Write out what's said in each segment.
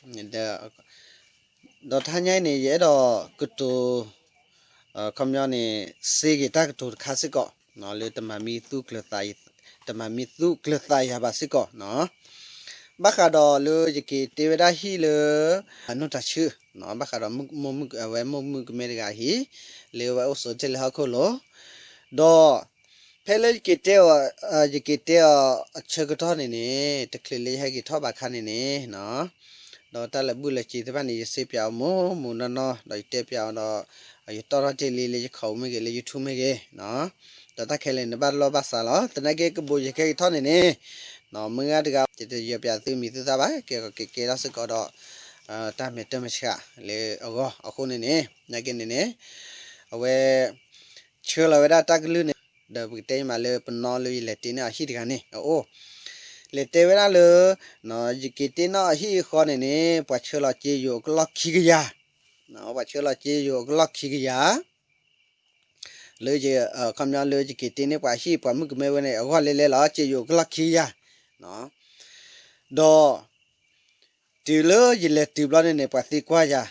ဒီးတဟါညါအံၤန့ၣ် ယအဲၣ်ဒိးကတိၤ ခီပညီန့ၣ် စ့က့ၤတၢ်ကတိၤတခါစ့ၢ်ကီး လၢတမၤမံသူၣ်ကျၢၤသး တမၤမံသူၣ်ကျၢၤသးယၤဘၣ်စ့ၢ်ကီး ဘၣ်ဃးဒီးလၢယက့ၤတဲဝဲဒၣ်ဟံၣ်လၢ နီၢ်တၤဆှုၣ် ဘၣ်ဃးဒီး အဝဲမိၢ်မုၣ်ကမဲတဂၤအဟံၣ် လၢအဝဲအိၣ်ဆိးထဲလၢဟီၣ်ခိၣ်လိၤ ဒီး ဖဲလၢယက့ၤတဲအီၤ ယက့ၤတဲအီၤအဆၢကတီၢ်န့ၣ်န့ၣ် တချုးလၢယဟဲက့ၤထီၣ်ဘၣ်အခါန့ၣ်န့ၣ် ဒီးတၢ်လၢာ်ဘူၣ်လၢာ်စ့ၤသ့ၣ်တဖၣ်န့ၣ် ယစ့ပၠးအီၤမိၢ်မိၢ်နီၢ်နီၢ် ဒီးယတဲပၠးအီၤဒီး ယတီၣ်ထီၣ်တ့ၢ်လံလၢယခီၣ်မ့ၢ်ဂ့ၤ လၢ YouTube မ့ၢ်ဂ့ၤ ဒီးတၢ်ခဲလၢာ်န့ၣ်ဘၣ်လီၢ်ဘၣ်စးလီၤ. သနာ်က့ကဘိးယဟဲက့ၤထီၣ်န့ၣ်န့ၣ် မုၢ်ဂၤတဂၤ ယတယီၤပၠးသုမံၤသုသၣ်ဘၣ် ကဲကဲကဲထီၣ်စ့ၢ်ကီးဒီး တၢ်မဲာ်တၢ်မဲာ်ဆှးလၢအဂီၢ် အဃိန့ၣ်န့ၣ် သနာ်က့န့ၣ်န့ၣ် အဝဲ ဆှၢလီၤဝဲဒၣ်တၢ်ကလုၢ်န့ၣ် ဒီးပကတဲမးလၢပနီၢ်လၢယလဲၤတ့န့ၢ်အဟံၣ်တဂၤန့ၣ် အအိၣ် လဲၤတဲဝဲဒၣ်လၢ ယက့ၤတ့န့ၢ်အဟံၣ်အဃီန့ၣ်န့ၣ် ပှၤဆှၢလီၤစ့ယိၤအကလီၢ်ခံကယၤ ပှၤဆှ၁လီၤစ့ယိၤအကလီၢ်ခံကယၤ လၢ ခီပညီလၢယက့ၤတ့န့ၢ်ပှၤဟံၣ်ပှၤမုၣ်ကမဲဝဲန့ၣ် အဂီၢ်လဲၤလဲၤလီၤ စ့ယိၤအကလီၢ်ခံကယၤ ဒီး တုၤလၢယလဲၤတုၤဘျီန့ၣ်န့ၣ် ပှၤသံကွၢ်ယၤ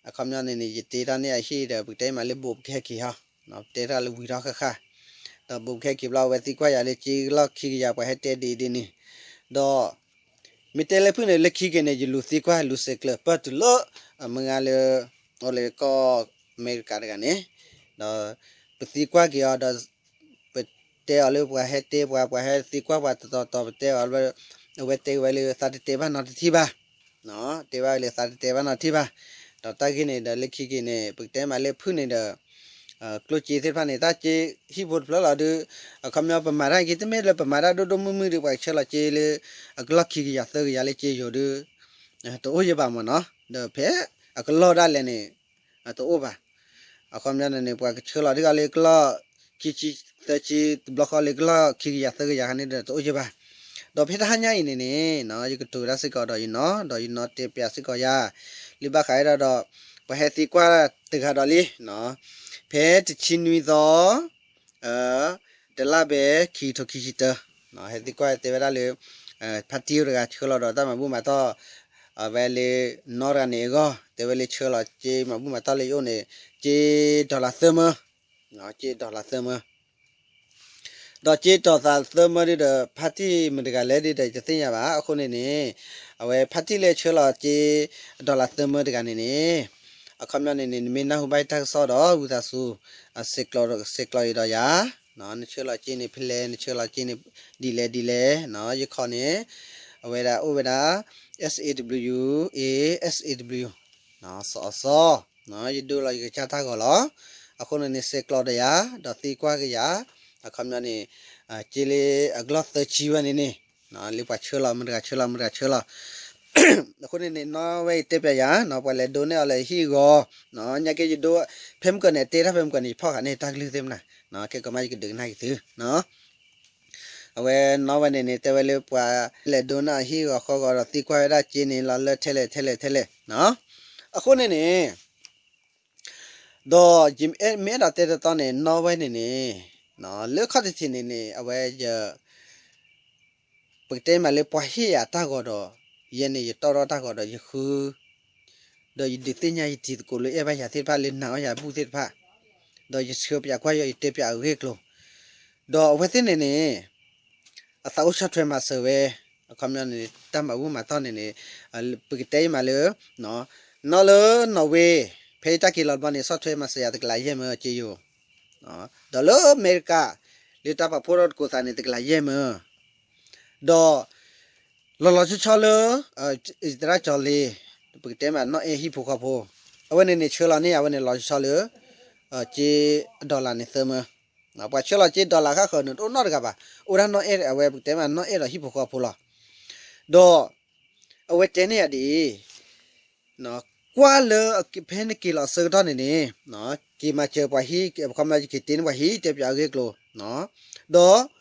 အခီပညီန့ၣ်န့ၣ် ယတ့တၢ်န့ၢ်အဟံၣ်ဒီး ပကတဲမးလၢဘိးပကဟဲက့ၤဟီ တဲတၢ်လၢဝံၤထီၣ်ဃၣ်ဃၣ် ဒီးဘိးပကဟဲက့ၤဘျီ အဝဲသံကွၢ်ယၤလၢစ့ကလီၢ်ခံကယၤ ပှၤဟဲတဲဒ်အံၤဒ်န့ၣ် ဒီး မ့ၢ်တဲလၢဖုၣ်န့ၣ် လၢခံက့ၤန့ၣ် ယလူၤသံကွၢ်လူၤစဲးကျၢၤပၢၢ်တုၤလၢ အမုၢ်ဂၤလၢ အိၣ်လၢကီၢ်အမဲရကၤတဂၤန့ၣ် ဒီး ပသံကွၢ်က့ၤအီၤဒီး ပတဲအီၤလၢပှၤဟဲတဲပှၤ ပှၤဟဲသံကွၢ်ပှၤတတီၤတီၤ ပတဲအီၤလၢ အဝဲတဲဝဲလၢသးတတဲဘၣ်နီတထံၣ်ဘၣ် တဲဘၣ်လၢသးတတဲဘၣ်နီတထံၣ်ဘၣ် ဒီးတၢ်ဂ့ၢ်န့ၣ်ဒီးလၢခံက့ၤန့ၣ် ပကတဲမးလၢဖုၣ်န့ၣ်ဒီး ကျိၣ်စ့သ့ၣ်တဖၣ်န့ၣ် တၢ်စ့ဟံၣ်ဖိတဖျၢၣ်လီၤဒုး အခီပညီပမၤတၢ်က့ၤ တမ့ၢ်လၢပမၤတၢ်ဒိၣ်ဒိၣ်မုၢ်မုၢ်ဒုး ပှၤဆှၢလီၤစ့လၢ အကလီၢ်ခံကယၤသၢကယၤလၢစ့ယိၤဒုး တအိၣ်ယဘၣ်မ့ၢ်နီၤ ဒီးဖဲအကလီၢ်ဒၣ်လဲာ်န့ၣ် တအိၣ်ဘၣ် အခီပညီန့ၣ်န့ၣ် ပှၤကဆှၢလီၤဒ်ဂၤလၢကလီၢ် ခံဆံသၢဆံ တဘျီဃီလၢကလီၢ်ခံကယၤသၢကယၤခါန့ၣ်ဒီးတအိၣ်ယဘၣ် ဒီးဖဲတဟါညါအံၤန့ၣ်န့ၣ် ယကတိၤတၢ်စ့ၢ်ကီးဒီးယနီၤ ဒီးယနီၤတဲပၠးစ့ၢ်ကီးယၤ လၢဘၣ်ဃးဒီး ပှၤဟဲသံကွၢ်တဂၤဒီးလံ ဖဲတဆံနွံသီ တလါဘဲ ခံကထိခံဆံတၢ ဟဲသံကွၢ်တဲဝဲဒၣ်လၢ ဖါတံၢ်အိၣ်တဂၤဆှၢလီၤဒီးတၢ်မၤဘူၣ်မၤတီၢ် အဝဲလၢ နီၢ်တဂၤန့ၣ်အဂီၢ် တဲဝဲလၢဆှၢလီၤစ့မၤဘူၣ်မၤတီၢ်လၢယအိၣ်န့ၣ် စ့ dollar သၢမၢ စ့ dollar သၢမၢ ဒီးစ့ dollar သၢမၢဒ်ဒီး ဖါတံၢ်မတၤတဂၤလဲၣ်ဒ်ဒီး ယတသ့ၣ်ညါဘၣ် အဃိန့ၣ်န့ၣ် အဝဲဖါတံၢ်လၢဆှၢလီၤစ့ dollar သၢမၢတဂၤန့ၣ်န့ၣ် အခီပညီန့ၣ်န့ၣ် နမ့ၢ်နၢ်ဟူဘၣ်တၢ်ကစီၣ်ဒီး ဝံသးစူၤ စဲးကျိးစဲးကျိးအံၤဒီးယၤ နဆှၢလီၤစ့န့ၣ်ဖဲလဲၣ် နဆှၢလီၤစ့န့ၣ် ဒ်လဲၣ်ဒ်လဲၣ် ယခီၣ်န့ၣ် အဝဲဒၣ်အိၣ်ဝဲဒၣ် S A W A S A W စီၤအီၤစီ ယဒိလီၤယကစၢ်တၢ်ဂီၤလီၤ အဃိန့ၣ်န့ၣ် စဲးကျိးဒီးယၤ ဒီးသံကွၢ်က့ၤယၤ အခီပညီန့ၣ် စ့လၢအကလီၢ်သၢဆံဝဲန့ၣ်န့ၣ် လၢပှၤဆှၢလီၤ မတၤတဂၤဆှၢလီၤ မတၤတဂၤဆှၢလီၤ အဃိန့ၣ်န့ၣ် နီၢ်ဝဲအံၤတဲပၠးယၤ ပှၤလဲၤဒိးန့ၢ်အီၤလၢဟံၣ်အဂီၢ် ညါက့ယဒိ ဖဲမုၢ်ကီၢ်န့ၣ် တဲတၢ်ဖဲမုၢ်ကီၢ်န့ၣ် ယဖီၣ်ဃာ်န့ၢ်တၢ်ကလုၢ်သ့ၣ်မနၤ ခဲကီးမးယကဒုးကနၣ်က့ၤသု အဝဲနီၢ်ဝဲန့ၣ်န့ၣ် တဲဝဲလၢပှၤလဲၤဒိးန့ၢ်အဟံၣ်ဂီၤဃီဂီၤဒီးသံကွၢ်ဝဲဒၣ်စ့န့ၣ် လီၤလၢထဲလဲၣ်ထဲလဲၣ်ထဲလဲၣ် အဃိန့ၣ်န့ၣ် ဒီးယမ့ၢ်အဲၣ်ဒိးတဲတတီန့ၣ် နီၢ်ဝဲန့ၣ်န့ၣ် လၢခီၣ်ထံးထံးန့ၣ်န့ၣ် အဝဲယ ပကတဲမးလၢပှၤဟ့ၣ်ယၤတၢ်ဂီၤဒီး ယဲန့ၣ်ယတီၣ်ထီၣ်တၢ်ဂီၤဒီးယဃု ဒီးယဒုးသ့ၣ်ညါယတံၤသကိးလၢအဲၣ်ဘၣ်ယၤသ့ၣ်တဖၣ်လၢနာ်အီၣ်ယၤဘူၣ်သ့ၣ်တဖၣ် ဒီးယဆှၢပၠးကွၢ်ယီၤ ယတဲပၠးအဂ့ၢ်အကျိၤ ဒီးအဝဲသ့ၣ်န့ၣ်န့ၣ် အသးအိၣ်ဆီၣ်ထွဲမၤစၢၤဝဲ အခီပညီန့ၣ် တၢ်မၤဘူၣ်မၤတီၢ်န့ၣ်န့ၣ် ပကတဲယမးလၢ နီၢ်လၢနီၢ်ဝ့ ဖဲယတၢ်က့ၤလီၤတဘျီန့ၣ် ဆီၣ်ထွဲမၤစၢၤယၤတကလးယဲၢ်မၢ စ့ယိၤ ဒီးလၢအမဲရကၤ လၢတၢ်ပာ်ဖှိၣ်ထီၣ်တကိးသးန့ၣ် တကလးယဲၢ်မၢ ဒီး လီၤလီၤဆီဆီလၢ သရၣ်ကၠီၤလ့ၤ ပကတဲမးနီၢ်အဲၣ်ဟံၣ်ဖိဃီဖိ အဝဲန့ၣ်န့ၣ်ဆှၢလီၤန့ၢ် အဝဲန့ၣ်လီၤဆီဆီလၢ စ့ dollar န့ၣ်သၢမၢ ပှၤဆှၢလီၤစ့ dollar ဃၣ်ဃၢၤန့ၣ် တအိၣ်နီတဂၤဘၣ် အိၣ်ဒၣ်နီၢ်အဲၣ် အဝဲပကတဲမးနီၢ်အဲၣ်ဒီးဟံၣ်ဖိဃီဖိလီၤ ဒီး အဝဲတဲန့ၢ်ယၤဒ်အံၤ ကွၢ်လၢ ဖဲနက့ၤလီၤအဆၢကတီၢ်န့ၣ်န့ၣ် က့ၤမၤစၢၤပှၤဟံၣ် ခီပညီယက့ၤတ့န့ၢ်ပှၤဟံၣ် တဲပၠးအဂ့ၢ်အကျိၤ ဒီး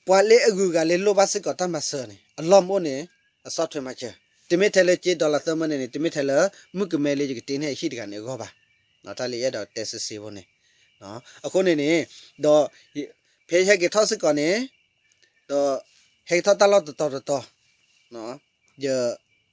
ပှၤလၢအဂုၤအဂၤလၢလိၣ်ဘၣ်စ့ၢ်ကီးတၢ်မၤစၢၤန့ၣ် အလီၢ်မ့ၢ်အိၣ်န့ၣ် အဆီၣ်ထွဲမၤစၢၤ တမ့ၢ်ထဲလၢစ့ dollar သၢမၢန့ၣ်န့ၣ် တမ့ၢ်ထဲလၢ မုၣ်ကမဲလၢယကတ့န့ၢ်အဟံၣ်တဂၤန့ၣ်အဂီၢ်ဘၣ် တၢ်လၢယအဲၣ်ဒိးတဲစ့စ့ဖိန့ၣ် အဃိန့ၣ်န့ၣ် ဒီး ဖဲယဟဲက့ၤထီၣ်စ့ၢ်ကီးန့ၣ် ဒီး ဟဲက့ၤထီၣ်တၢ်လီၢ်တတီၤတတီၤ ယ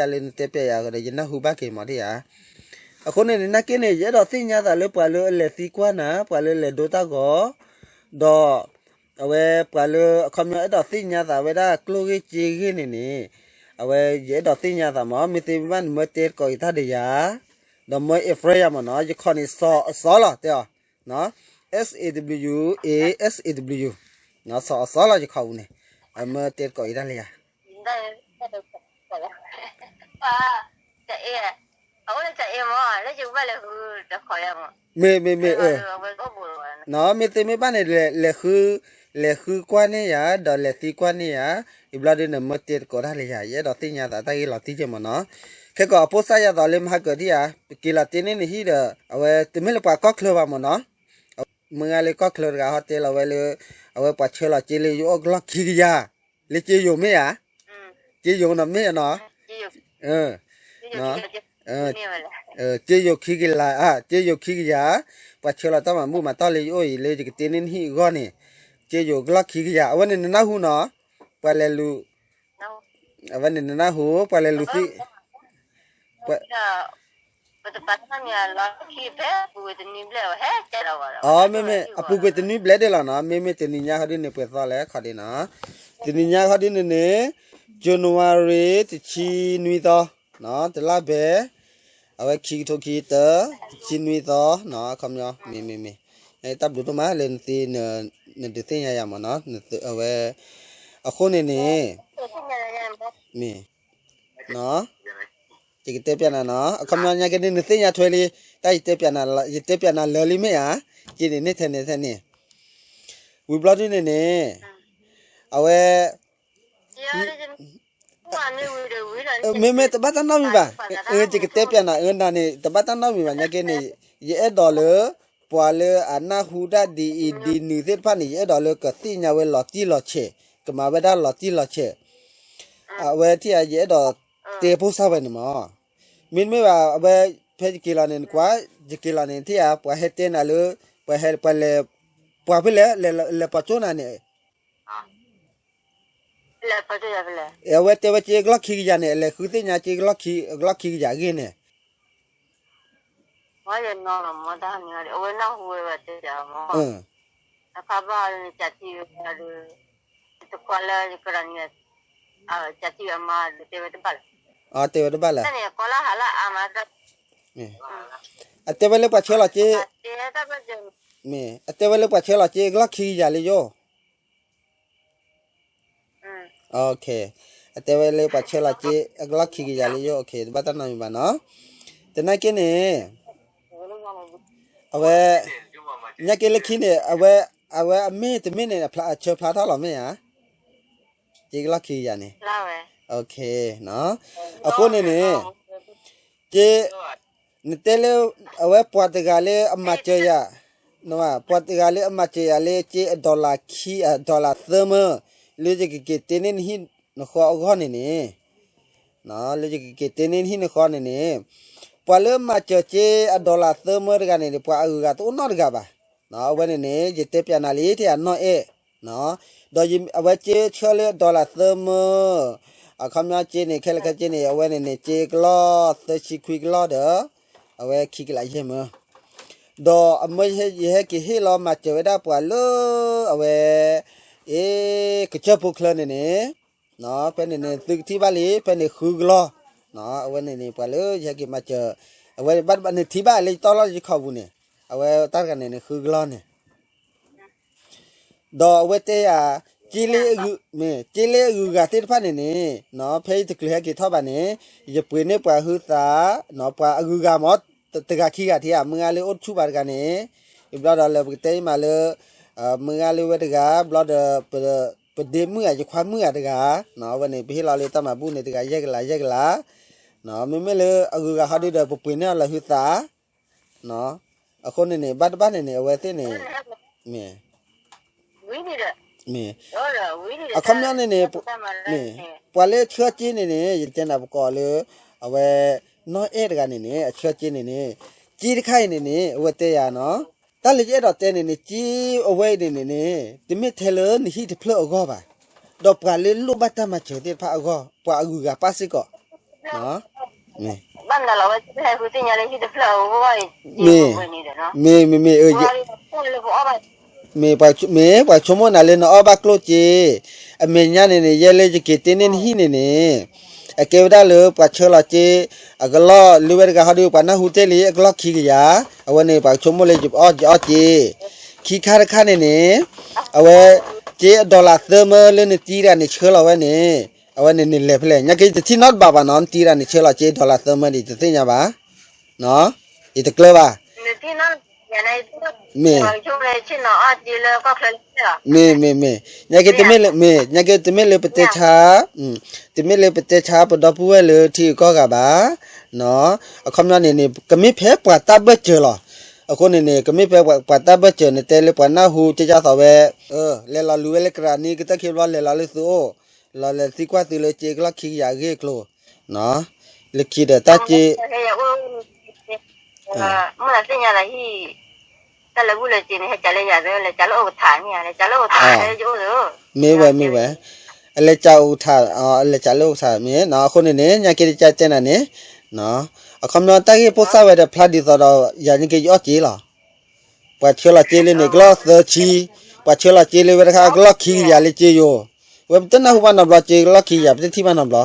ယဆိကမိၣ်သ့ၣ်ညါလၢနတဲပျဲယၤဒီး ယနၢ်ဟူဘၣ်က့ၤမးဒ်ဧါ. အဃိန့ၣ်န့ၣ် နာ်က့န့ၣ် ယအဲၣ်ဒိးသ့ၣ်ညါသးလၢပှၤလၢအလဲၤသံကွၢ်နၤ ပှၤလၢလဲၤဒိတၢ်ဂီၤ ဒီး အဝဲပှၤလၢအခီပညီအဲၣ်ဒိးသ့ၣ်ညါသးဝဲဒၣ်ကျိၣ်ဂ့ၢ်စ့ဂ့ၢ်န့ၣ်န့ၣ် အဝဲယအဲၣ်ဒိးသ့ၣ်ညါသးမး မ့ၢ်သ့မ့ၢ်ဘၣ်န့ၣ် မၢတဲသကိးက့ၤတၢ်ဒီးယၤ ဒီးမၢ အ့ friend ယၤမးနီၤ ယခီၣ်န့ၣ် စီၤအစီလီၤ တဲအီၤ S A W A S A W စီၤအစီလီၤ ယခီၣ်ပူၤန့ၣ် အမၢတဲသကိးက့ၤတၢ်လၢယၤ မ့ၢ် မ့ၢ် မ့ၢ် မ့ၢ်သ့မ့ၢ်ဘၣ်န့ၣ် လဲၤ လဲၤဃုကွၢ်န့ၢ်ယၤ ဒီးလဲၤသံကွၢ်န့ၢ်ယၤ အံၤဘျီဒုန့ၣ် မၢတဲသကိးတၢ်လၢယၤ ယအဲၣ်ဒိးသ့ၣ်ညါသးတၢ်ဂ့ၢ်လီၤတံၢ်က့ၤမးနီၤ ခဲကီးအဖိစၢ်ယၤသိးလၢမဟါကၢၤဒံဧါ ပက့ၤလီၤတ့န့ၢ်နဟံၣ်ဒီး အဝဲတမ့ၢ်လၢပှၤကီၢ်ချၢဘၣ်မးနီၤ မုၢ်ဂၤလၢကီၢ်ချၢတဂၤဟီတဲလီၤဝဲလၢ အဝဲပှၤဆှၢလီၤစ့လၢယအိၣ်ကလီၢ်ခံကယၤ လၢစ့ယိၤမ့ၢ်ဧါ စ့ယိၤနီၤမ့ၢ်နီၤ စ့ယိၤခံကလး စ့ယိၤခံကယၤ ပှၤဆှၢလီၤတၢ်မၤဘူၣ်မၤတီၢ်လၢယအိၣ်အံၤ လၢယကတ့န့ၢ်နဟံၣ်အဂီၢ်န့ၣ် စ့ယိၤကလီၢ်ခံကယၤ အဝဲန့ၣ်နနၢ်ဟူနီၤ ပှၤလဲၤလူၤ အဝဲန့ၣ်နနၢ်ဟူ ပှၤလဲၤလူၤသံ ပှၤ တပာ်တၢ်နီတမံၤလီၤခံဖဲပူၤကွံာ်တနွံဘျဲၣ်ဝဲဟဲကဲဒီးဝဲဒီး အမ့မ့ၢ် အပူၤကွံာ်တနွံဘျဲၣ်ဒၣ်လီၤနီၤ, မ့မ့ၢ်တနံၤညါဟီဒ်န့ၣ် ပှဲၤသီလဲၣ်ခီဒ်နီၤ, တနံၤညါဟီဒ်န့ၣ်န့ၣ် January တဆံနွံသီ, တလါဘဲ, အဝဲခံကထိခံဆံတၢ, တဆံနွံသီ, အခီပညီ မ့ၢ်မ့ၢ်မ့ၢ်, တၢ်ဘျုးဒိၣ်မးလၢနသ့, နဒုးသ့ၣ်ညါယၤမ့ၢ်နီၤ, အဝဲ, အဃိန့ၣ်န့ၣ်, မ့ၢ် ယကတဲပျးနၤနီၤ, အခီပညီညါက့န့ၣ် နသ့ၣ်ညါထွဲလံ, တၢ်ယတဲပျးနၤ, ယတဲပျးနၤလၢာ်လံမ့ၢ်ဧါ, က့န့ၣ်န့ၣ်ထဲန့ၣ်ထဲန့ၣ်, ဝံၤဘျီဒ်န့ၣ်န့ၣ်, အဝဲ, မ့မ့ၢ်တဘၣ်တၢ်နီတမံၤဘၣ်, ယကတဲပျးနၤအၢနၤန့ၣ် တဘၣ်တၢ်နီတမံၤဘၣ်ညါက့န့ၣ်, ယအဲၣ်ဒိးလၢ ပှၤလၢအနၢ်ဟူတၢ်ဒ်အံၤဒ်နုၤသ့ၣ်တဖၣ်န့ၣ် ယအဲၣ်ဒိးလၢကသ့ၣ်ညါဝဲလီၤတံၢ်လီၤဆဲး, ကမၤဝဲဒၣ်လီၤတံၢ်လီၤဆဲး, အဝဲထံၣ်ဧါ ယအဲၣ်ဒိးတဲဖိစၢ်ဝဲန့ၣ်မ့ၢ်, မ့တမ့ၢ်ဘၣ် အဝဲဖဲယက့ၤလီၤန့ၣ် နကွၢ်, ယက့ၤလီၤန့ၣ် ထံၣ်ဧါ ပှၤဟဲတဲနၤလၢ, ပှၤဟဲ, ပှၤလဲၤ, ပှၤဖဲလဲၣ်, လဲၤပှၤကၠိနၤန့ၣ် အဝဲတဲဝဲက့အကလီၢ်ခံကယၤန့ၣ် အလဲၤဃုသ့ၣ်ညါက့အကလီၢ်ခံကယၤအဂ့ၢ်န့ၣ်, အဝဲနၢ်ဟူဝဲဘၣ်တဲယၤမ့ၢ်, အခါဘၣ်န့ၣ် ကးထံၣ်ဝဲဒီး, တခွါလၢယကရၢန့ၣ်, ကးထံၣ်ဝဲအမါဒီးတဲဝဲတဘၣ်လၢ, တဲဝဲတဘၣ်လၢ, အတဲဝဲလၢပှၤဆှၢလီၤက့, မ့ၢ်, အတဲဝဲလၢပှၤဆှၢလီၤက့အကလီၢ်ခံကယၤလၢယိၣ် အတဲဝဲလၢပှၤဆှၢလီၤက့အကလီၢ်ခံကယၤလၢယိၣ်, တဘၣ်တၢ်နီတမံၤဘၣ်နီၤ, သနာ်က့န့ၣ်, အဝဲ, ညါက့လၢခံန့ၣ်, အဝဲ, အဝဲအမ့ၢ်တမ့ၢ်န့ၣ် အဆၢဖျါထီၣ်လီၤမ့ၢ်ဧါ, က့ကလီၢ်ခံကယၤန့ၣ်, အဃိန့ၣ်န့ၣ်, က့, နတဲလၢ, အဝဲပှၤတဂၤလၢအမၤစၢၤယၤ, ပှၤတဂၤလၢအမၤစၢၤယၤလၢက့အdollarခံ, dollarသၢမၢ, လၢယကက့ၤတ့န့ၢ်နဟံၣ်နဃီအဂီၢ်န့ၣ်န့ၣ်, လၢယကက့ၤတ့န့ၢ်နဟံၣ်နဃီန့ၣ်န့ၣ်, ပှၤလၢမၤစၢၤက့အdollarသၢမၢတဂၤန့ၣ်န့ၣ် ပှၤအဂုၤအဂၤတအိၣ်နီတဂၤဘၣ်. အဝဲန့ၣ်န့ၣ် ယတဲပျးနၤလံ ထဲအနီၢ်အဲၣ်, ဒီးအဝဲက့ဆှၢလၢdollarသၢမၢ, အခီပညီက့န့ၣ် ခဲလၢာ်ခဲဆ့န့ၣ် အဝဲန့ၣ်န့ၣ် က့ကလီၢ်သၢဆံခွံကလီၢ်ဒီး, အဝဲခံကလးယဲၢ်မၢ, ဒီးအမၢယဟဲက့ၤဟ့ၣ်လီၤမၤစၢၤဝဲဒၣ်ပှၤလၢ, အဝဲ, အ့, ကစၢၢ်ဖိချၢန့ၣ်န့ၣ်, ဖဲန့ၣ်န့ၣ် သုကထံၣ်ဘၣ်လံ ဖဲန့ၣ်ဃုကလီၢ်, အဝဲန့ၣ်န့ၣ် ပှၤလၢယဟဲက့ၤမၤစၢၤ, အဝဲဘၣ်နထံၣ်ဘၣ်လၢယတီၢ်လီၢ်ယခီပူၤန့ၣ်, အဝဲတၢ်တဂၤန့ၣ်န့ၣ် ဃုကလီၢ်န့ၣ် ဒီးအဝဲတဲယၤ, က့လၢအဂုၤ, မ့ၢ်, က့လၢအဂုၤအဂၤသ့ၣ်တဖၣ်န့ၣ်န့ၣ်, ဖဲယတချုးဟဲက့ၤထီၣ်ဘၣ်န့ၣ်, ယပှ့ၤန့ၢ်ပှၤဟုသး, ပှၤအဂုၤအဂၤမ့ၢ်, တဂၤခံဂၤထံဧါ မုၢ်ဂၤလၢအိၣ်တဆူၣ်ဘၣ်တဂၤန့ၣ်, ဘျီဒီးလၢပကတဲအံၤမးလၢ, မုၢ်ဂၤလၢဝဲတဂၤ, ဘျီဒီး, ပဒ့မုၣ်ဧါ ယခွါမုၣ်ဧါတဂၤ, အဝဲန့ၣ် ပဟ့ၣ်လီၤလၢတၢ်မၤဘူၣ်န့ၣ်တဂၤယဲၢ်ကလးယဲၢ်ကလး, မ့မ့ၢ်လၢအဂုၤအဂၤဟီဒုဒီး ပပှ့ၤန့ၢ်အီၤလၢဟုသး အဃိန့ၣ်န့ၣ် ဘၣ်တဘၣ်န့ၣ်န့ၣ် အဝဲသ့ၣ်န့ၣ်, မ့ၢ်, မ့ၢ်, အခီပညီန့ၣ်န့ၣ်, မ့ၢ်, ပှၤလၢဆှၢက့န့ၣ်န့ၣ် ယတဲနၤပကိးလၢ, အဝဲ, နီၢ်အဲၣ်တဂၤန့ၣ်န့ၣ် အဆှၢက့န့ၣ်န့ၣ်, က့တခါအံၤန့ၣ်န့ၣ် အဝဲတဲယၤနီၤ, တၢ်လၢယအဲၣ်ဒိးတဲန့ၣ်န့ၣ် က့အဝဲအံၤန့ၣ်န့ၣ်န့ၣ် တမ့ၢ်ထဲလၢနဟံၣ်တဖျၢၣ်အဂီၢ်ဘၣ်, ဒီးပှၤလၢလိၣ်ဘၣ်တၢ်မၤစၢၤသ့ၣ်တဖၣ်အဂီၢ် ပှၤအဂုၤအဂၤပၢ်စ့ၢ်ကီး မ့ၢ်, မ့ၢ်, မ့ၢ်, မ့ၢ်, ပှၤဆိကမိၣ်နၤလၢနအီၣ်ဘၣ်ကျိၣ်စ့, အမဲာ်ညါန့ၣ်န့ၣ် ယဲလၢယက့ၤတ့န့ၢ်နဟံၣ်န့ၣ်န့ၣ်, အကဲဝဲဒၣ်လၢပှၤဆှၢလီၤစ့, အကလီၢ်လၢဝဲတဂၤဟီဒုး ပှၤနၢ်ဟူတ့ၢ်လံအကလီၢ်ခံကယၤ, အဝဲန့ၣ် ပှၤဆိကမိၣ်လၢယအီၣ်ယအီၣ်စ့, ခံခါတခါန့ၣ်န့ၣ်, အဝဲ, စ့အdollarသၢမၢလၢနတံၤတဂၤန့ၣ် ဆှၢလီၤဝဲန့ၣ်, အဝဲန့ၣ်န့ၣ်လဲၤဖဲလဲၣ် ညါက့တထံၣ်နီတဘးဘၣ်နီၤ နတံၤတဂၤန့ၣ် ဆှၢလီၤစ့dollarသၢမၢဒံး တသ့ၣ်ညါဘၣ်, ယတကျၢၤဘၣ်, မ့ၢ်, မ့ၢ်, မ့ၢ်, မ့ၢ်, ညါက့တမ့ၢ်လၢ, မ့ၢ်, ညါက့တမ့ၢ်လၢပတဲဆါ, တမ့ၢ်လၢပတဲဆါပဒီပုၢ်ဝဲၢ်လၢထံဂုၤကီၢ်ဂၤဘၣ်, အခီပညီန့ၣ်န့ၣ် ကမ့ၢ်ဖဲပှၤတၢ်ဘၢၣ်စၢၤလီၤ, အဃိန့ၣ်န့ၣ် ကမ့ၢ်ဖဲပှၤတၢ်ဘၢၣ်စၢၤ နတဲလၢပှၤနၢ်ဟူကၠၢ်ကၠၢ်သီးဝဲ, လဲၤလီၤလူၤဝဲလၢကရၢနံၤကတၢၢ်ခံဘျီ လဲၤလီၤလၢသုအိၣ်, လီၤလဲၤသံကွၢ်သုလၢစ့ကလီၢ်ခံကယၤအဂ့ၢ်အကျိၤ, လၢခံဒီးတၢ်စ့ မ့ၢ်သ့ၣ်ညါလၢဟံၣ်, တၢ်လၢဘူၣ်လၢစ့န့ၣ် ဟဲကးလၢယၤသၢ လဲၤကးလၢအိၣ်ကထးန့ၣ် လဲၤကးလၢအိၣ်ကထး ဟဲယအိၣ်သၢ, မ့ၢ်ဝဲ မ့ၢ်ဝဲ, အလဲၤကးအိၣ်ကထး, အလဲၤကးလၢအိၣ်ကထးမ့ၢ်နီၤ အဃိန့ၣ်န့ၣ် ညါက့တကးတဲနၤန့ၣ်, အခီပညီတၢ်ဂ့ၢ်ဖိသၣ်ဝဲဒီးဖျါဒ်သိးဒီး ယၤန့ၣ်က့ယအီၣ်စ့လီၤ. ပှၤဆှၢလီၤစ့လၢန့ၣ် ကလီၢ်သၢဆံ, ပှၤဆှၢလီၤစ့လၢဝဲတခါ ကလီၢ်ခံကယၤလၢစ့ယိၤ, ဝဲပတနၢ်ဟူဘၣ်နီတဘျီ စ့ကလီၢ်ခံကယၤ ပတထံၣ်ဘၣ်နီတဘျီ.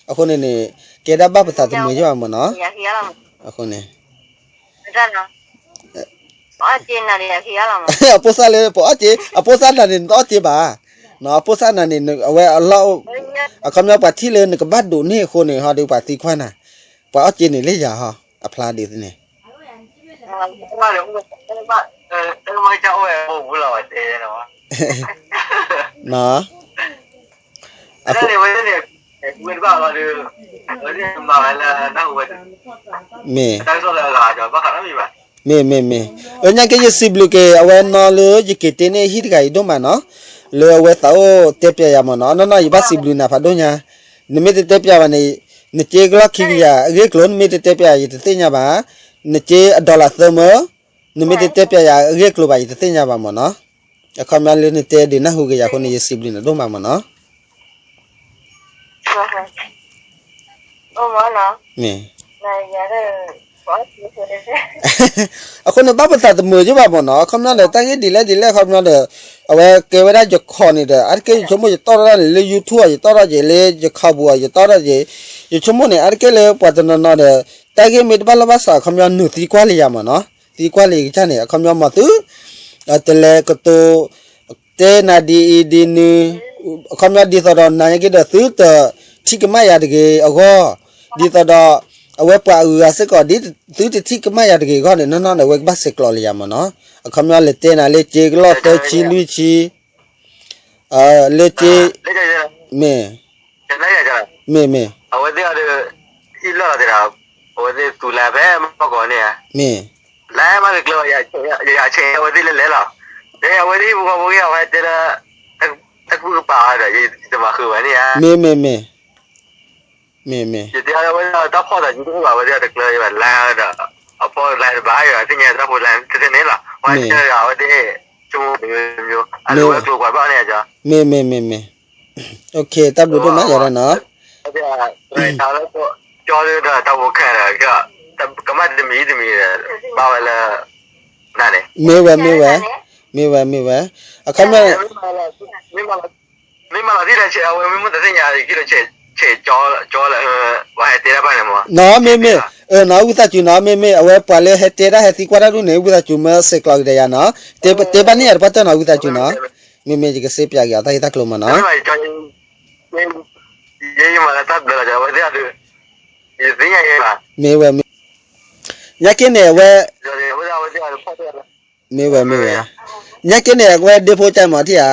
အဃိန့ၣ်န့ၣ် ကဲဒၣ်ဘၣ်ပသးတမုာ်ယဘၣ်မ့ၢ်နီၤ. အဃိန့ၣ် အဖိသၣ်လၢပအီၣ်စ့, အဖိသၣ်နၤန့ၣ် နတအီၣ်စ့ဘၣ်. အဖိသၣ်နၤန့ၣ် အဝဲအလီၢ်အိၣ်, အခီပညီပှၤထံၣ်လၢနကဘၣ်ဒိးန့ၢ်အဃိန့ၣ် ဟီဒီးပှၤသံကွၢ်နၤ, ပှၤအီၣ်စ့န့ၣ်လၢယၤဟီ, အဖျါဒ်န့ၣ် မ့ၢ်, မ့ၢ်, မ့ၢ်, အညါက့ယစံးဘျုးက့ၤ အဝဲနီၢ်လၢယက့ၤတ့န့ၢ်ဟံၣ်တဂၤအံၤဒိၣ်မးနီၤ, လၢအဝဲသးအိၣ်တဲပျးယၤမ့ၢ်နီၤ, နီၢ်နီၢ်ယဘၣ်စံးဘျုးနၤဖးဒိၣ်ညါ, နမ့ၢ်တတဲပျးဘၣ်န့ၣ်, နစ့ကလီၢ်ခံကယၤအဂ့ၢ်အကျိၤ နမ့ၢ်တတဲပျးယၤ ယတသ့ၣ်ညါဘၣ်, နစ့အဒီလၣ်သၢမၢ, နမ့ၢ်တတဲပျးယၤအဂ့ၢ်အကျိၤဘၣ် ယတသ့ၣ်ညါဘၣ်မ့ၢ်နီၤ, အခီပညီလၢနတဲဒုးနၢ်ဟူက့ၤယၤအဃိန့ၣ် ယစံးဘျုးနၤဒိၣ်မးမ့ၢ်နီၤ. မ့ၢ်, အဃိန့ၣ်ဘၣ်ပသးတမုာ်ယဘၣ်မ့ၢ်နီၤ, အခီပညီဒီး တၢ်ဂ့ၢ်ဒ်လဲၣ်ဒ်လဲၣ်အခီပညီဒီး, အဝဲကဲဝဲဒၣ်ယခီၣ်န့ၣ်ဒီး အါတက့ၢ်ယဆိကမိၣ်ယတီၣ်ထီၣ်တၢ်န့ၣ် လၢ YouTube အီၤ ယတီၣ်ထီၣ်က့ၤ လၢယခီပူၤအီၤ ယတီၣ်ထီၣ်က့ၤ, ယဆိကမိၣ်န့ၣ် အါတက့ၢ်လၢပှၤတနီၤနီၤဒီး, တၢ်ဂ့ၢ်မ့ၢ်တဘၣ်လိာ်ဘၣ်စး အခီပညီနုာ်သံကွၢ်လၢယၤမ့ၢ်နီၤ, သံကွၢ်လၢယကစၢ်န့ၣ် အခီပညီမ့ၢ်သု တလဲကတိၤ တဲနၤဒ်အံၤဒ်နုၤ, အခီပညီဒ်သိးဒီးနၤညါက့ဒီး သုတထံၣ်ကမၣ်ယၤတဂ့ၤအဂီၢ်, ဒ်သိးဒီး အဝဲပှၤအဂုၤအဂၤစ့ၢ်ကီး ဒ်သုတထံၣ်ကမၣ်ယၤတဂ့ၤအဂီၢ်န့ၣ် နီၢ်နီၢ်န့ၣ် အဝဲကဘၣ်စဲးကျိးလၢယၤမ့ၢ်နီၤ, အခီပညီလဲၤတဲနၤလၢစ့ကလီၢ်သၢဆံလွံၢ်ဆံ, လၢစ့, မ့ၢ်, မ့ၢ်, မ့ၢ်, အဝဲသ့ၣ်အီၤဒီး ဟံၣ်လီၢ်လီၤသ့ၣ်ဒီး, အဝဲသ့ၣ်သူၣ်လၢ်ဖဲမီၢ်ကီၢ်န့ၣ်ဧါ, မ့ၢ်, လၢမၤကကျၢၤ ယၤဆဲးအဝဲသ့ၣ်လၢလဲၤလီၤ, ဒီးအဝဲသ့ၣ်ဟံၣ်ဖိဃီဖိဂ့ၤ အဝဲတဲလၢ တၢ်ကူၣ်ကပာ်အီၤဒီး ယတမၤဃုာ်ဝဲန့ၣ်ဧါ, မ့ၢ်, မ့ၢ်, မ့ၢ်, မ့ၢ်, ယတဲအဝဲဒၣ်တၢ်ဖီၣ်သးကံတအိၣ်ဘၣ် အဝဲသ့ၣ်တကျၢၤဘၣ်လၢဒီး, အဖီၣ်လၢတဘၣ်ယၤ သ့ၣ်ညါတၢ်ဖိလၢတန့ၢ်လီၤ, ဝဲတဲဒီးအဝဲသ့ၣ်, ဆိကမိၣ်, အလိၤဝဲကျိၤကွၢ်ဘၣ်န့ၣ်, မ့ၢ်, မ့ၢ်, မ့ၢ်, မ့ၢ်, တၢ်ဘျုးဒိၣ်မးယၤဒၣ်နီၤ ကမၣ်တမံၤတမံၤဒီး ဘၣ်ဝဲလၢ, မ့ၢ်ဝဲ, မ့ၢ်ဝဲ, မ့ၢ်ဝဲ, မ့ၢ်ဝဲ, အခီပညီ, မ့ၢ်မၤလီၤသံလၢအဝဲမ့ၢ်မ့ၢ်တသ့ၣ်ညါ ကလီၤဆဲးကၠီလၢ, ဝဲဟဲတဲတၢ်ဘၣ်န့ၣ်မ့ၢ်, နီၤ မ့ၢ်မ့ၢ်, နီၤ ဝံသးစူၤနီၤ မ့ၢ်မ့ၢ် အဝဲပှၤလၢဟဲတဲတၢ်ဟဲသံကွၢ်တၢ်ဒ်န့ၣ် ဝံသးစူၤမ့ၢ်စဲးကျိးက့ၤဒီးယၤနီၤ တဲဘၣ်န့ၣ်ယၤတပှၢ်တၢၢ်နီၤ ဝံသးစူၤနီၤ မ့မ့ၢ်ယကစ့ပၠးက့ၤအီၤတၢ်ဂ့ၢ်တၢ်ကျိၤမ့ၢ်နီၤ မ့ၢ်ဝဲမ့ၢ်, ညါက့န့ၣ် အဝဲ, မ့ၢ်ဝဲမ့ၢ်ဝဲ, ညါက့န့ၣ် အဝဲဒ့ဖိကၢ်မၤထံၣ်ဧါ,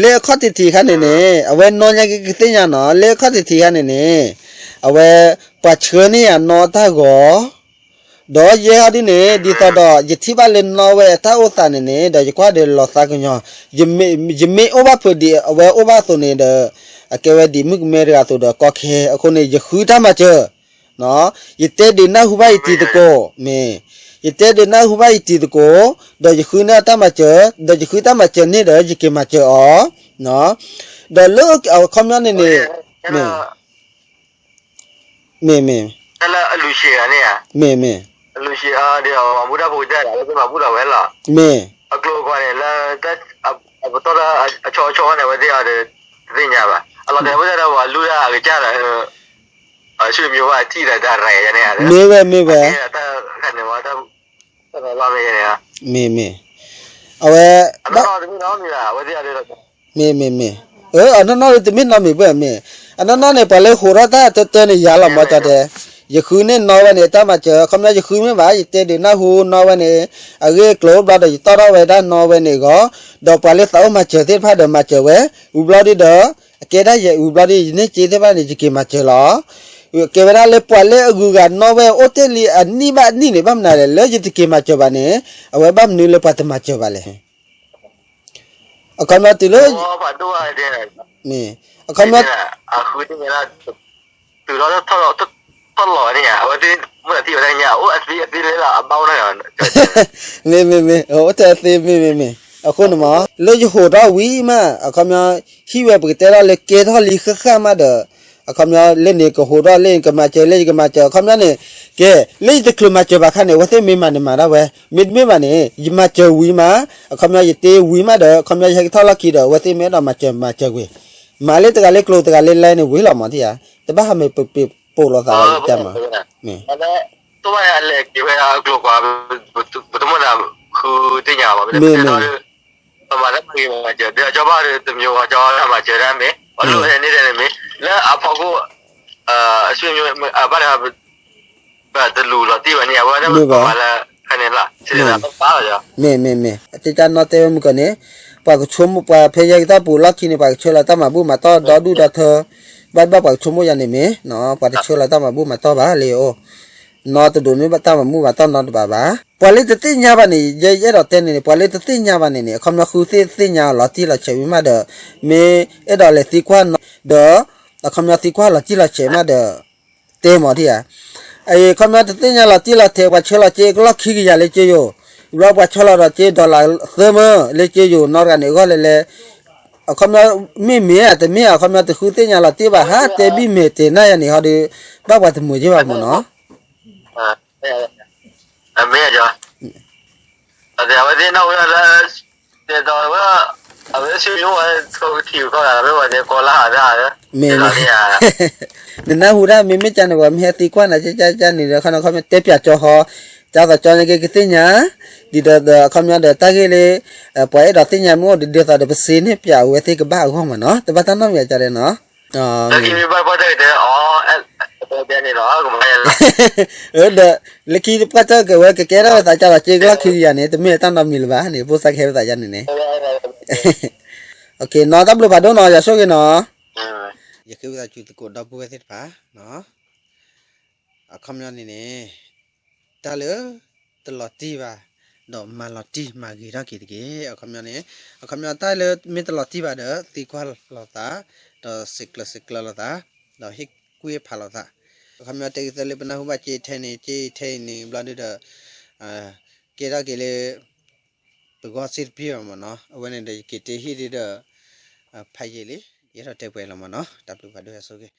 လၢအခီၣ်ထံးထံးခါန့ၣ်န့ၣ် အဝဲနီၢ်ညါက့ကသ့ၣ်ညါနီၤ လၢအခီၣ်ထံးထံးခါန့ၣ်န့ၣ်, အဝဲ, ပှၤဆှၢန့ၢ်ယၤနီၢ်တၢ်ဂီၤ ဒီးယဲဟီဒ်န့ၣ် ဒ်သိးဒီး ယထံၣ်ဘၣ်လၢနီၢ်ဝဲအတၢ်အိၣ်သးန့ၣ်န့ၣ် ဒီးယကွၢ်ဒီးလီၤသးကညီၤ, ယမ့ၢ်အိၣ်ဘၣ်ဖုးဒ်အဝဲအိၣ်ဘၣ်အသိးန့ၣ်ဒီး, အကဲဝဲဒ်မုၣ်ကမဲတဂၤအသိးဒီးကီခဲ အဃိန့ၣ် ယဃုတၢ်မၤစၢၤ, ယတဲဒုးနၢ်ဟူဘၣ်ယတံၤသကိး, မ့ၢ်, ယတဲဒုးနၢ်ဟူဘၣ်ယတံၤသကိး, ဒီးယဃုန့ၢ်အတၢ်မၤစၢၤ, ဒီးယဃုတၢ်မၤစၢၤန့ၣ်ဒီး ယက့ၤမၤစၢၤအီၤ, ဒီးလၢအခီပညီန့ၣ်န့ၣ်, မ့ၢ် မ့ၢ်မ့ၢ်, မ့ၢ်မ့ၢ်, မ့ၢ်, မ့ၢ်ဝဲမ့ၢ်ဝဲ, မ့ၢ်မ့ၢ်, အဝဲ မ့ၢ်မ့ၢ်မ့ၢ်, အနီၢ်နီၢ်တမ့ၢ်နီတမံၤဘၣ်မ့ၢ်, အနီၢ်နီၢ်န့ၣ် ပှၤလၢဟိးထီၣ်တၢ်တၢတၢန့ၣ် ယၤလီၤမၢ်ကၠီတဲ, ယဃုန့ၢ်နီၢ်ဝဲန့ၣ် တၢ်မၤစၢၤ ခီပညီယဃုမ့ၢ်ဘၣ် ယတဲဒုးနၢ်ဟူနီၢ်ဝဲန့ၣ်, အဂ့ၢ်အကျိၤဘျီဒီး ယတီၣ်ထီၣ်ဝဲဒၣ်နီၢ်ဝဲန့ၣ်အဂီၢ်, ဒီးပှၤလၢသးအိၣ်မၤစၢၤသ့ၣ်တဖၣ်ဒီးမၤစၢၤဝဲ, ဝံၤဘျီဒုဒီး, အကဲဒၣ်ယဲ ဝံၤဘျီဒု ယန့ၢ်စ့သ့ၣ်တဖၣ်န့ၣ် ယက့ၤမၤစၢၤလီၤ. ကဲဝဲဒၣ်လၢပှၤလၢအဂုၤအဂၤနီၢ်ဝဲအိၣ်တ့ၢ်လံအနံၣ်ဘၣ်အနံၣ်န့ၣ် ဘၣ်မနုၤလဲၣ် လၢယတက့ၤမၤစၢၤဘၣ်န့ၣ်, အဝဲဘၣ်မနုၤလၢပှၤတမၤစၢၤဘၣ်လဲၣ် အခီပညီတုၤလၢ, မ့ၢ်, အခီပညီ, မ့ၢ်, မ့ၢ်မ့ၢ်, အိၣ်တ့ၢ်အသ့မ့ၢ်မ့ၢ်မ့ၢ်, အဃိန့ၣ်မ့ၢ် လၢယဟိးထီၣ်ဝံၤမး အခီပညီ, ဟံၣ်ဝဲပကတဲထီၣ်လၢကဲထီၣ်လံဃၣ်ဃၣ်မးဒီး, အခီပညီလၢန့ၣ်ကဟူးထီၣ်လၢယကမၤစၢၤ လၢယကမၤစၢၤ အခီပညီန့ၣ် ကဲ လၢယတချုးမၤစၢၤဘၣ်ခါန့ၣ် အဝဲသ့ၣ်မ့ၢ်မၤန့ၣ်မၤဒၣ်ဝဲ မ့တမ့ၢ်ဘၣ်န့ၣ် ယမၤစၢၤဝံၤမး အခီပညီယတ့ဝံၤမးဒီး အခီပညီယဟဲကထီၣ်လီၢ်ခံဒီး အဝဲသ့ၣ်မ့ၢ်အဲၣ်ဒိးမၤစၢၤမၤစၢၤကွံာ် မၤလၢတဂၤလၢကျိၤတဂၤလၢလဲန့ၣ်ဝံၤလီၤမးထံဧါ တဘၣ်ဟးမ့ၢ်ပပိာ်လိာ်သးတၢ်မး မ့ၢ် ပမၤလၢပဂ့ၤမၤစၢၤ ဒီးကၠီဘၣ်ဒီးတမံၤဝဲကၠီန့ၣ်မ့ၢ် ပှၤလၢပဂ့ၤမၤစၢၤ ဒီးကၠီဘၣ်ဒီးတမံၤဝဲကၠီမၤစၢၤတၢ်မ့ၢ် ပှၤလၢအန့ၣ်တဲန့ၣ်မ့ၢ် လၢအဖီခိၣ် အဆွေမျိုး အဘၣ်ဒီး ပတလူၤလီၤတံၢ်ဘၣ်န့ၣ် အဝဲဒၣ်ပမၤလၢခါန့ၣ်လီၤ စံးလၢပာ်လီၤ မ့ၢ်မ့ၢ်မ့ၢ် အကကၢနီၣ်တဲဝဲမုၢ်ကီၢ်န့ၣ် ပှၤကဆိကမိၣ် ပှၤဖဲယဲကတၢၢ်ပူၤလီၢ်ခံန့ၣ် ပှၤကဆှၢလီၤတၢ်မၤဘူၣ်မၤတီၢ်ဒီဒူၣ်ဒီထၢ ဘၣ်ဘၣ်ပှၤကဆိကမိၣ်ယၤန့ၣ်မ့ၢ် ပှၤတဆှၢလီၤတၢ်မၤဘူၣ်မၤတီၢ်ဘၣ်လၢအအိၣ် နီတဒိးမ့ၢ်ဘၣ်တၢ်မၤဘူၣ်မၤတီၢ်နီတဘ့ၣ်ဘၣ်. ပှၤလၢတသ့ၣ်ညါဘၣ်န့ၣ် ယအဲၣ်ဒိးတဲန့ၣ်န့ၣ် ပှၤလၢတသ့ၣ်ညါဘၣ်န့ၣ်န့ၣ် အခီပညီဃုသ့ၣ်သ့ၣ်ညါအီၤလီၤတံၢ်လီၤဆဲးဝံၤမးဒီး မ့ၢ်အဲၣ်ဒိးလဲၤသံကွၢ်နီၢ် ဒီး အခီပညီသံကွၢ်လီၤတံၢ်လီၤဆဲးမးဒီး တဲမးထံဧါ အခီပညီတသ့ၣ်ညါလီၤတံၢ်လီၤဆဲး ပှၤဆှၢလီၤစ့ကလီၢ်ခံကယၤလၢကၠ့ယိၤ ဘျီပှၤဆှၢလီၤဒီးစ့ dollar သၢမၢလၢကၠ့ယိၤနီတဂၤန့ၣ် အဂီၢ်လဲၤလဲၤ အခီပညီ မ့ၢ်မ့ၢ်ဧါ တမ့ၢ်ဧါ အခီပညီတဃုသ့ၣ်ညါလီၤတံၢ်ဘၣ် ဟးတဲဘံၣ်မဲာ်တဲာ်နၢ်ယၤန့ၣ် ဟီဒီး ဘၣ်ပှၤတမုာ်က့ဘၣ်မ့ၢ်နီၤ မ့ၢ် အဝဲသ့ၣ်နီၣ်ဝဲဒၣ်လၢ တဲတီဝဲ အဝဲသ့ၣ်ဆိကမိၣ်ဝဲ ကထံၣ်ကီၢ်ဂၤ မ့ၢ်ဝဲသ့ၣ်ကီၢ်လၢဟးဒၣ် မ့ၢ် နနၢ်ဟူဒၣ်မ့မ့ၢ်ကန့ၣ် ပှၤမ့ၢ်ဟဲသံကွၢ်နၤ ကကန့ၣ်ဒီး ခီနခီမ့ၢ်တဲပၠးကၠီဃီ ကၠီသးကၠီန့ၣ်က့ၤကသ့ၣ်ညါ ဒ်ဒီးအခီပညီဒီးတၢ်ဂ့ၢ်လၢ ပှၤအဲၣ်ဒိးသ့ၣ်ညါမ့ၢ်အိၣ်ဒ်သိးဒီး ပစ့န့ၣ်ပၠးအဝဲသ့ၣ်ကဘၣ်အဂီၢ်မ့ၢ်နီၤ တဘၣ်တၢ်နီတမံၤအကန့ၣ်နီၤ လၢခံမ့ၢ်ဘၣ်ပှၢ်တၢ်ကတဲအီၤ အတဲန့ၣ်လီၤ ကမၤယလီၤ ဒီး လၢခံပှၢ်တၢ်ကဲဝဲကကဲထီၣ်ဝဲသးကၢ်လီၤစ့ကလီၢ်ခံကယၤန့ၣ် တမ့ၢ်တၢ်နီတမံၤလၢၤဘၣ်န့ၣ် ဖိသၣ်ကဟဲဝဲသးယၤန့ၣ်န့ၣ် နီၤ တၢ်ဘျုးဖးဒိၣ်နီၤ ယွၤဆိၣ်ဂ့ၤနီၤ ယဃ့ဝံသးစူၤသကိးဒီပုၢ်ဝဲၢ်သ့ၣ်တဖၣ် အခီပညီန့ၣ်န့ၣ် တၢ်လၢ တလီၤတံၢ်ဘၣ် ဒီးမၤလီၤတံၢ်မၤဂ့ၤထီၣ်က့ၤတက့ၢ် အခီပညီန့ၣ် အခီပညီတၢ်လၢမ့ၢ်တလီၤတံၢ်ဘၣ်ဒီး သံကွၢ်လိာ်သး ဒီးစံးကျၢၤစံးကျၢၤလိာ်သး ဒီးဟ့ၣ်ကူၣ်ဟ့ၣ်ဖးလိာ်သး အခီပညီတဲက့ၤသၢလၢပနၢ်ဟူဘၣ်က့ထဲန့ၣ် က့ထဲန့ၣ်ဘျီဒုဒီး ကဲထီၣ်က့ၤလၢ ပဂီၢ်စ့တပ့ၢ်ဘၣ်မ့ၢ်နီၤ အဝဲန့ၣ်ဒီးယက့ၤတ့ဟ့ၣ်ဒုဒီး ဖးယံာ်လံ ယအဲၣ်ဒိးတဲပှဲၤလီၤမ့ၢ်နီၤ တၢ်ဘျုးဖးဒိၣ်ယွၤဆိၣ်ဂ့ၤ